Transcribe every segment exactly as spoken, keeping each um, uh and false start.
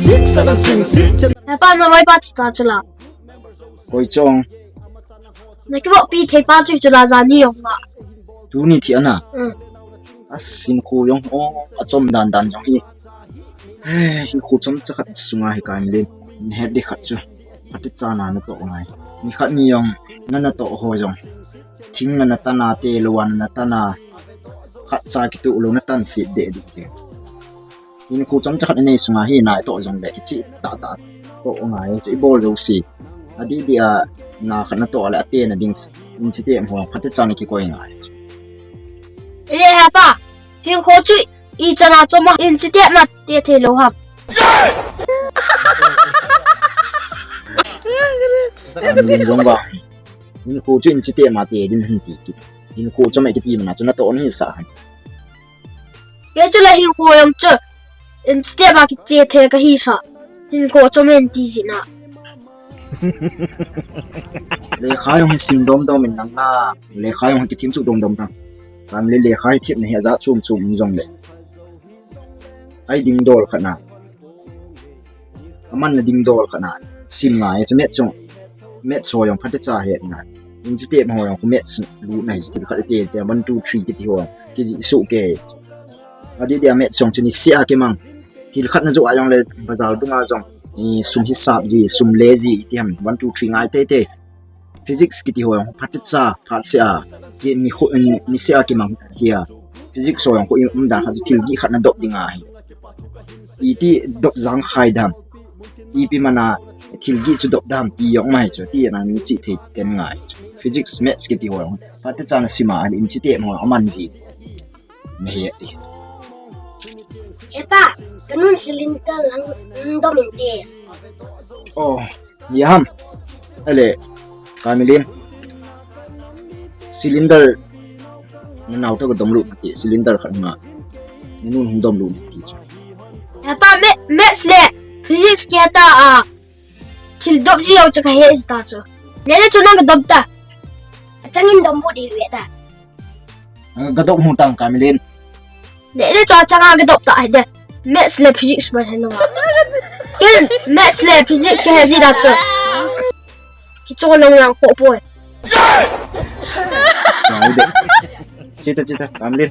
Six seven six six. Hepa, naloi pa thi ta chula. Koi chong. Na kivoh pi thei pa chu chula, jani jong a. Tuni thi ana. Mm. Asin khu jong o, achom dan dan jong hi. He, hinkho chomcha khat sunga hi Kamlin, nahet ding khat chu, phatecha na natoh ngai. Nikhat ni jong na natoh ho jong, thing na natan a, te lou a na natan a, khatcha kitoh lou natan set deh ding chu. Hinkho chomcha khat nei sunga hi natoh jongle kicheh tah tah toh ngai chu, ibol jouse. Adih dih a na khat natoh le ate na ding, inchite ho phatecha na kikoi ngai chu. E hepa, hinkho chu ichan a chom a, inchite ma te thei lou ham. Kamlin jong ba, hinkho chu inchite ma te ding hen ti kit. Hinkho chom e kiti mana chu natoh nahi sa ham. Kei chu la hinkho jong chu inchite ma kiche thei kahi sa. Hinkho chom e ti jina. Lekha jong hi sim dom dom in nang na, lekha jong hi kithim chu dom dom na. Kamlin, lekha hi themna hi ajat chom chom um jongle, ai ding dol khat na, aman na ding dol khat na, sim ngai chu, maths jong, maths ho jong phatecha het ngai. Inchite ho jong khu maths lutna hi thil khat te te, one two three kiti ho kijih soh kei. Adih dih a maths jong chu niseh a kimang. Thil khat na joh a jongle bazar dunga jong, i, sum hisap ji, sum le ji, iti ham, one two three ngai tei tei. Physics kiti ho jong phatecha, phatseh a, ki ni khu, ni, niseh a kimang hi a. Physics ho jong khu i umdan khat chu thil gih khat na dop ding ahi. Iti dop jang khai dam. Ipi mana thil gih chu dop dam ti jong mai chu, ti na ni chi thei ten ngai chu. Physics, maths kiti ho jong phatecha na sim a, inchite ho aman ji. Nahet ding. Hepa, kanun cylinder lang dom inte. Oh, ya ham. Ale, Kamlin. Cylinder. Nanao toh kadom lut nati, cylinder khat nga. Nanun hung dom lut nati chu. Hepa, me, maths le physics kiheta a. Thil dop ji jong chu kahe ta chu. Lele chu nang kadom ta. Achangin dom bu di ve ta. Gadop hung tang Kamlin. Lele chu achanga gadop ta hide. Maths le physics ba henu. Ken maths le physics kahe ji da chu. Kicho long lang kho poi. Sai de. Chita, chita, Kamlin.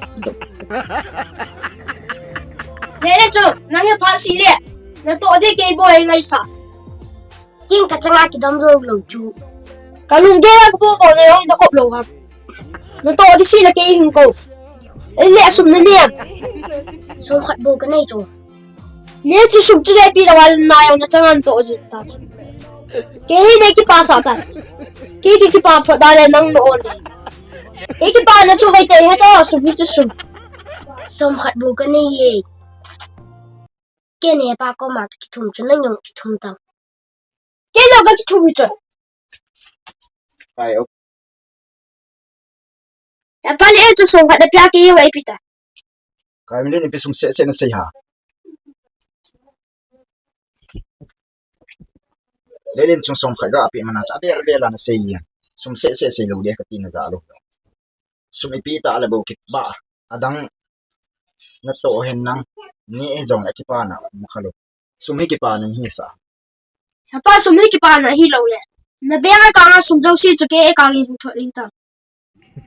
Lele chu, nang hi pha si le. Natoh ding kei boi ngaisa. Ken kachanga kidom jou lou chu. Kalung gel a kapo po na jong nakhop lou ham. Natoh ding si na kei hung ko. Ei le sum nanei am. Sum khat bou kanei chu. Nei chu sum chu le pi lou a le na jong nachanga natoh ji ta chu. Kei hi nei kipasah ta. Kei ki, kipa phot da le nang na on. Kei kipana chu hoitah hita, sum hi chu sum. Sum khat bou kanei e. Ken hepa koma kakithum chu nang jong kithum tang. Kei jong kakithum hi chu. Kai o. Hepa le chu sum khat napeh a kei jong eipeh ta. Kamlin, ipi sum seh seh nasei ha. Lelen chung sum khat gapeh mana cha bel bel a nasei. Sum seh seh sei lou ding kati na ja lou. Sum ipeh ta le bou kipah. Adang natoh hen nang. Ni e jong le kipana um kha lou. Sum hi kipana hi sa. Hepa, sum hi kipana hilou le. Na bank account a sum jouse chu kei account in thot in ta.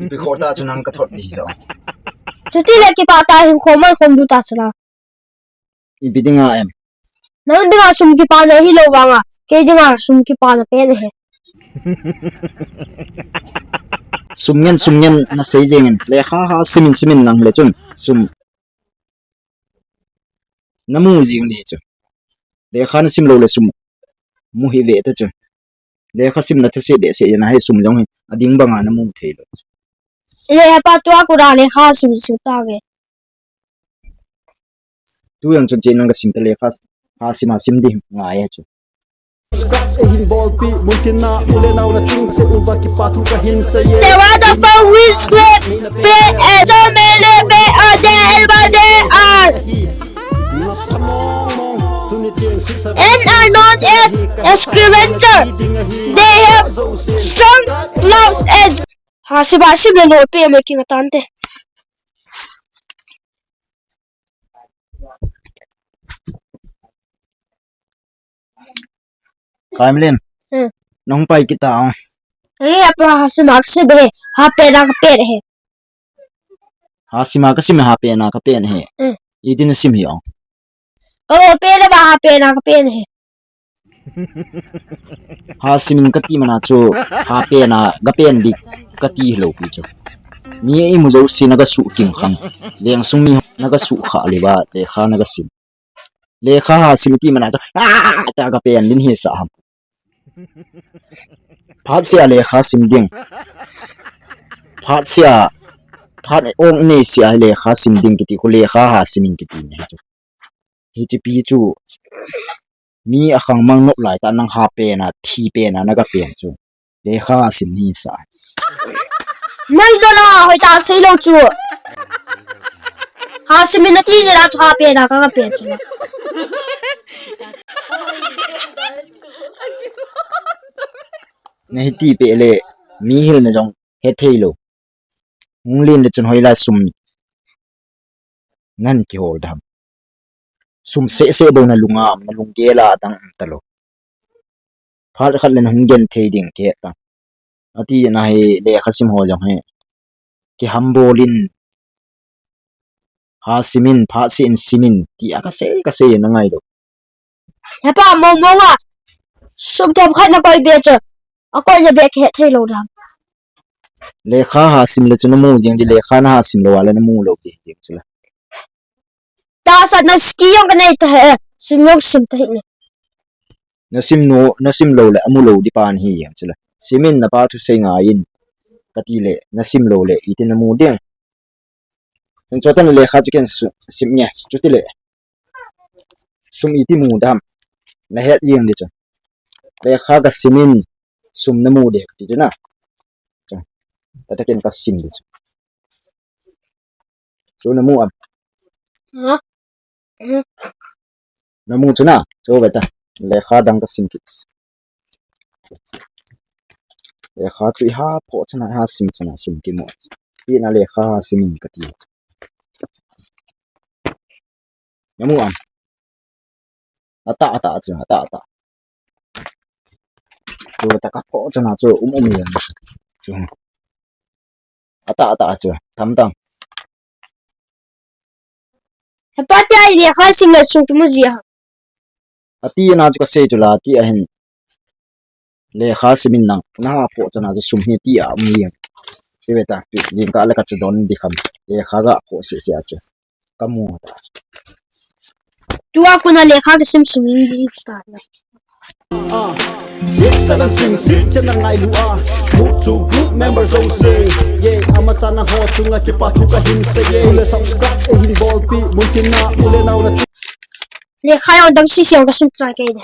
Ipi khoh ta chu nang kathot di jo. Chuti le kipah ta, hinkho man khom diu ta chu la. Ipi dinga em. Nang dinga sum kipana hilou vanga, kei dinga sum kipana pen ahi. Sum ngen, sum ngen nasei jeng in. Lekha ha simin simin nang le chun. Sum. Namu jing di chu. Lekha nasim lou le sum. Mu hi ve ta chu. Lekha simna thase behseh jeng a hi sum jong hi ading banga namu thei lou. Le hepa tua kura lekha sim sim ta ve. Tu jong chun che nang kasim ta lekha ha sim a sim di ngai a chu. Subscribe e hin bolpi, muntina ule nau na ching se uva kipa thu kahin sei e. Sewa da fa wiswe, fe e jo mele fe a de el ba de ar. And are known as a scavenger. They have strong claws and ha siba sim le lo pe me king tante. Kaimlen. Hmm. Nahung pai kit ta o. Ei, apa hasim a kasim he. Hapen a kapen he. Hasim a kasim he, hapen a kapen he. Hmm. Iti nasim hi o. Ka lolpen a ba hapen a kapen he. Hasim in kati mana chu hapen a kapen ding kati hilou pi chu. Mi imu jouse na kasuh king khang. Lengsung mi na kasuh kha le ba lekha na kasim. Lekha hasim iti mana chu, ah, ta kapen ding hisah ham. Phat sea lekha sim ding. Phat sea, phat ong nei sea lekha sim ding kiti khu lekha hasim in kiti ni chu. Hiti pi chu. Mi akhang mang nop lai ta nang hapen a, thipen a na kapen chu. Lekha sim hisah. Nai jo la, hoi ta sei lou chu. Hasim in nati jeh a chu hapen a ka kapen chu. Nahiti peh le, mi hilna jong hethei lou. Hung len le chun hoilai sum nan kihol dam. Sum seh seh bou nalunga um, nalunggel a dang um talou. Phat khat le nahung genthei ding kihe ta. Ati nahi lekha sim ho jong hi. Kihambol in. Hasim in, phat sea in sim in. Ti a kasei, kasei na ngai lou. Hepa, mo, mo a. Sum themkhat na koi be chu. Akoi na be kihethei lou dam. Lekha hasim le chu namu jing di, lekha na hasim lou a le namu lou di jing chu la. Tahsa na ski jong kanei ta he, sim jong sim ta hih ne. Nasim nu, nasim lou le amu lou di pa nahi jing chu la. Sim in napa thusei ngai in. Kati le, nasim lou le, iti namu ding. Chun chutan lekha chu ken su-, sim nge, chuti le. Sum iti mu dam. Nahet jeng di chu. Lekha kasim in sum namu de kati chu na. Chu. Tata ken kasim di chu. Chu namu am. Ha? Hmm. Namu chu na. Chu ve ta. Lekha dang kasim kit. Lekha chu iha phoh chana, iha sim chana sum kimu. Tina lekha sim in kati. Namu am. Ata, ata chu, ata, ata. Chu ta kaphoh chana chu um um jeng. Chu. Ata, ata chu, tam tam. Hepa, tia hi lekha sim le sum kimu ji a. Ati na chu kasei chu la, ti ahin. Lekha sim in nang, naha phoh chana chu sum hi ti a um jeng. Ti ve ta, ti jing ka le ka chu don di kham. Lekha ga phoh seh seh a chu. Kamu ta. Tua kona lekha kasim sim in di ta. Six seven six six channel ngailu a. Group to group member jouse. Yeah, ama channel ho chunga kipa thu kahin sei ye. Le subscribe eihin bolpi, mun tin na, u le nao na. Lekha jong dang sisi jong kasim chai kei de.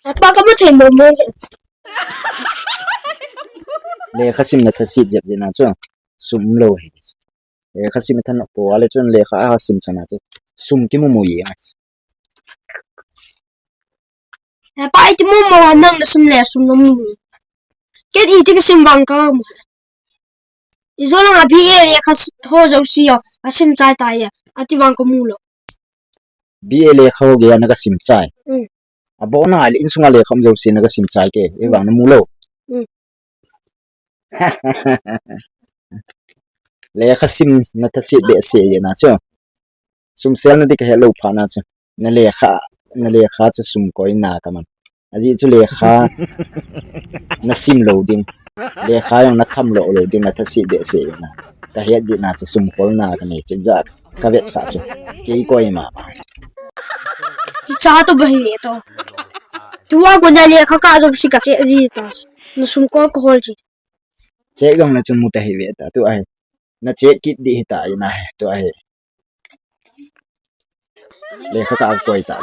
Apa kamu thei mo mo. Lekha sim na thasit jep jeh na chu. Sum lou hi. Lekha sim thanop poi, ale chun lekha a sim chana chu sum kimu mu jeng. Hepa, iti mu mu a nang nasim le sum namu. Ken iti kasim vang kamu. Ijo langa B A lekha s-, ho jouse a, asim chai tai a, ati vang kamu lou. B A lekha ho gei a na kasim chai. Mm. Abona le insunga lekha um jouse na kasim chai ke, ivang namu lou. Mm. Lekha sim na thasit behseh jeh na chu. Sum sel na di kahe lou phat na chu. Na lekha, na lekha chu sum koi na kaman. Ajeh chu lekha nasim lou ding. Lekha jong natham lou lou ding na thasit behseh jeh na. Kahet jeh na chu sum khol na kanei chu ja kavetsah chu. Kei koi ma. Cha to ba hi to. Tua kona lekha ka jouse kache ji ta. Na sum ko ko hol ji. Che jong na chun mu ta hi ve ta tu ahi. Na che kit di hi ta i na hi tu ahi. Lekha ka koi ta.